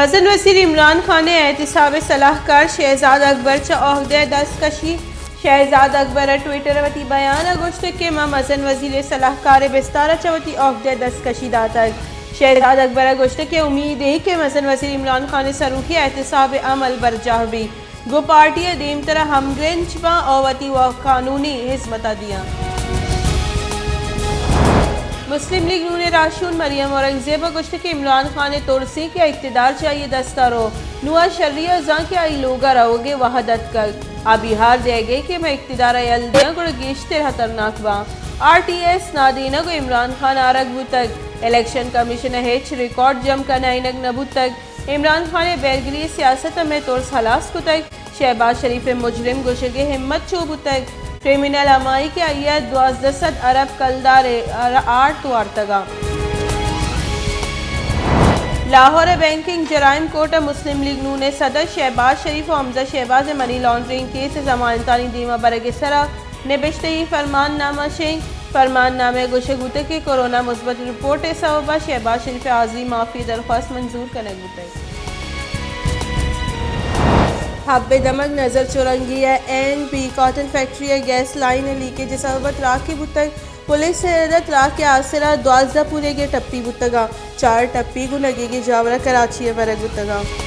مزن وزیر عمران خان ءِ احتساب ءِ سلاہکار شہزاد اکبر چہ عہدہ ءَ دست کشی۔ شہزاد اکبر ءَ ٹویٹر ءَ وتی بیان ءَ گوشتگ کہ ما مزن وزیر ءِ سلاہکار ءِ بستار ءَ چہ وتی عہدہ ءَ دست کشی داتگ۔ شہزاد اکبر ءَ گوشتگ کہ امید ایں کہ مزن وزیر عمران خان ءِ سروکی ءَ احتساب ءِ عمل برجاہ بیت۔ گوں پارٹی ءَ دیمتر ءَ ہمگرنچ باں ءُ وتی وا-، قانونی ہزمت ءَ دیاں۔ مسلم لیگ نون ءِ راہشون مریم اورنگزیب ءَ گوشتگ کہ عمران خان ءِ ترس ایں کہ اقتدار چہ آئی ءِ دست ءَ رو۔ نوں آ شری ءَ زان کہ آئی لوگ ءَ روگ ءِ وہد اتکگ۔ آ بیہار دیگ ءَ کہ مئے اقتدار ءَ یل دیاں گڑا گیشتر ہترناک باں۔ آر ٹی ایس نادینگ ءُ عمران خان آرگ بوتگ۔ الیکشن کمیشن ءَ ہچ ریکارڈ جم کنائینگ نہ بوتگ۔ عمران خان ءِ بیرگری ءِ سیاست ءَ مئے ترس ہلاس کتگ۔ شہباز شریف ءِ مجرم گوشگ ءِ ہمت چو بوتگ؟ کرمینل ہمائی کہ آئی ءَ دوازدہ سد ارب کلدار ءِ آرٹ وارتگ اَنت۔ لاہور ءِ بینکنگ جرائم کورٹ ءَ مسلم لیگ نون ءِ صدر شہباز شریف ءُ حمزہ شہباز ءِ منی لانڈرنگ کیس ءِ ضمانتانی دیم ءَ برگ ءِ سرا نبشتہی فرمان نامہ شنگ۔ فرمان نامہ ءَ گوشگ بوتگ کہ کورونا مثبت رپورٹ ءِ سبب ءَ شہباز شریف ءِ حاضری معافی ءِ درخواست منظور کنگ بوتگ۔ حب ءِ دمگ نظر چرنگی ءَ این بی کاٹن فیکٹری ءِ گیس لائن ءِ لیکیج ءِ سبب ءَ تراکے بوتگ۔ پولیس ءِ رد ءَ تراک ءِ آسر ءَ دوازدہ پوریگ ءِ ٹپی بوتگ اَنت۔ چار ٹپی گوں نگیگیں جاور ءَ کراچی ءَ برگ بوتگ اَنت۔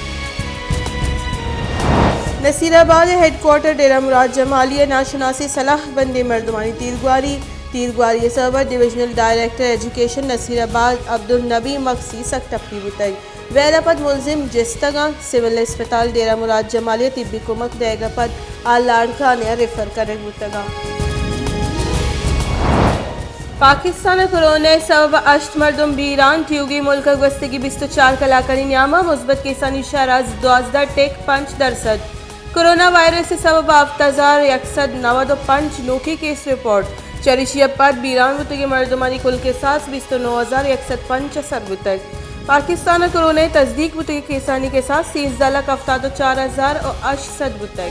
نصیر آباد ءِ ہیڈ کوارٹر ڈیرہ مراد جمالی ءَ ناشناسیں سلاہ بندیں مردمانی تیرگواری۔ تیرگواری ءِ سبب ءَ ڈویژنل ڈائریکٹر ایجوکیشن نصیر آباد عبدالنبی مگسی سک ٹپی بوتگ۔ ویل ءَ پد ملزم جستگ اَنت۔ سول اسپتال ڈیرہ مراد جمالی ءَ طبی کمک دئیگ ءَ پد آ لاڑکانے ءَ ریفر کنگ بوتگ اَنت۔ پاکستان ءَ کورونا ءِ سبب ءَ ہشت مردم بیران، تیوگیں ملک ءَ گوستگیں بیست ءُ چار کلاکانی نیام ءَ مثبت کیسانی شرح دوازدہ ٹک پنچ درسد۔ کورونا وائرس ءِ سبب ءَ ہفت ہزار یک سد نود ءُ پنچ نوکیں کیس رپورٹ۔ چریشی ءَ پد بیران بوتگیں مردمانی کل کساس بیست ءُ نو ہزار یک سد پنچ ءَ سر بوتگ۔ پاکستان ءَ کورونا ءِ تصدیق بوتگیں کیسانی کساس سیزدہ لکھ ہفتاد ءُ چار ہزار ءُ ہشت سد بوتگ۔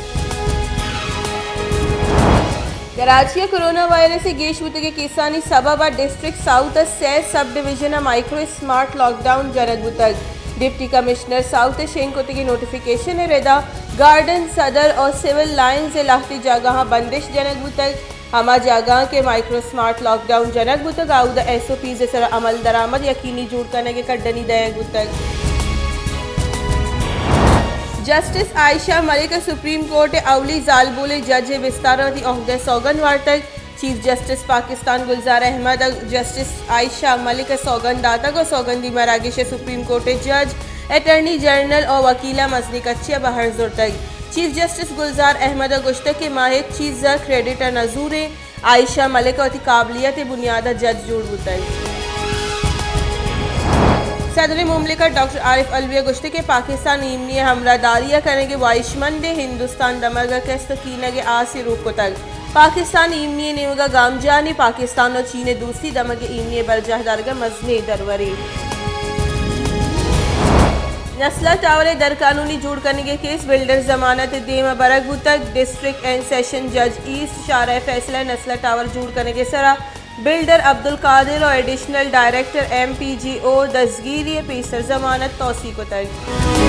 کراچی ءَ کورونا وائرس ءِ گیش بوتگیں کیسانی سبب ءَ ڈسٹرکٹ ساؤتھ ءِ سئے سب ڈویژن ءَ مائیکرو اسمارٹ لاک ڈاؤن جنگ بوتگ۔ ڈپٹی کمشنر ساؤتھ ءِ شنگ کتگیں نوٹیفیکیشن ءِ ردا گارڈن صدر ءُ سول لائنز ءِ لہتیں جاگہاں بندش جنگ بوتگ۔ ہما جاگہاں کہ مائیکرو اسمارٹ لاک ڈاؤن جنگ بوتگ، آودا ایس او پیز ءِ سرا عمل درآمد یقینی جوڑ کنگ ءِ کڈنی دئیگ بوتگ۔ جسٹس عائشہ ملک ءَ سپریم کورٹ ءِ اولی زالبولیں جج ءِ بستار ءَ وتی عہدہ ءِ سوگند وارتگ۔ چیف جسٹس پاکستان گلزار احمد ءَ جسٹس عائشہ ملک ءَ سوگند داتگ ءُ سوگندی مراگش ءَ سپریم کورٹ ءِ جج، اٹارنی جنرل ءُ وکیلاں مزنیں کچے ءَ بہر زرتگ۔ چیف جسٹس گلزار احمد ءَ گوشتگ کہ ما ہچ چیز ءَ کریڈٹ ءَ نہ زوریں، عائشہ ملک ءَ وتی قابلیت ءِ بنیاد ءَ جج جوڑ بوتگ۔ صدر مملکت ڈاکٹر عارف علوی ءَ گوشتگ کہ پاکستان ایمنی ءِ ہمراہداری ءَ کنگ ءِ واہشمند ایں، ہندوستان دمگ ءَ کست ءُ کینگ ءِ آسے روک کتگ۔ پاکستان ایمنی ءِ نیمگ ءَ گامجن ایں، پاکستان ءُ چین ءِ دوستی دمگ ءِ ایمنی ءِ برجاہ دارگ ءِ مزنیں درورے۔ نسلا ٹاور ءِ درقانونی جوڑ کنگ ءِ کیس، بلڈر ضمانت ءِ دیم ءَ برگ بوتگ۔ ڈسٹرکٹ اینڈ سیشن جج ایسٹ شاہراہ ءِ فیصلہ ءَ نسلا ٹاور جوڑ کنگ ءِ سرا بلڈر عبدالقادر ءُ ایڈیشنل ڈائریکٹر ایم پی جی او دزگیری ءَ پیسر ضمانت توسیع کتگ۔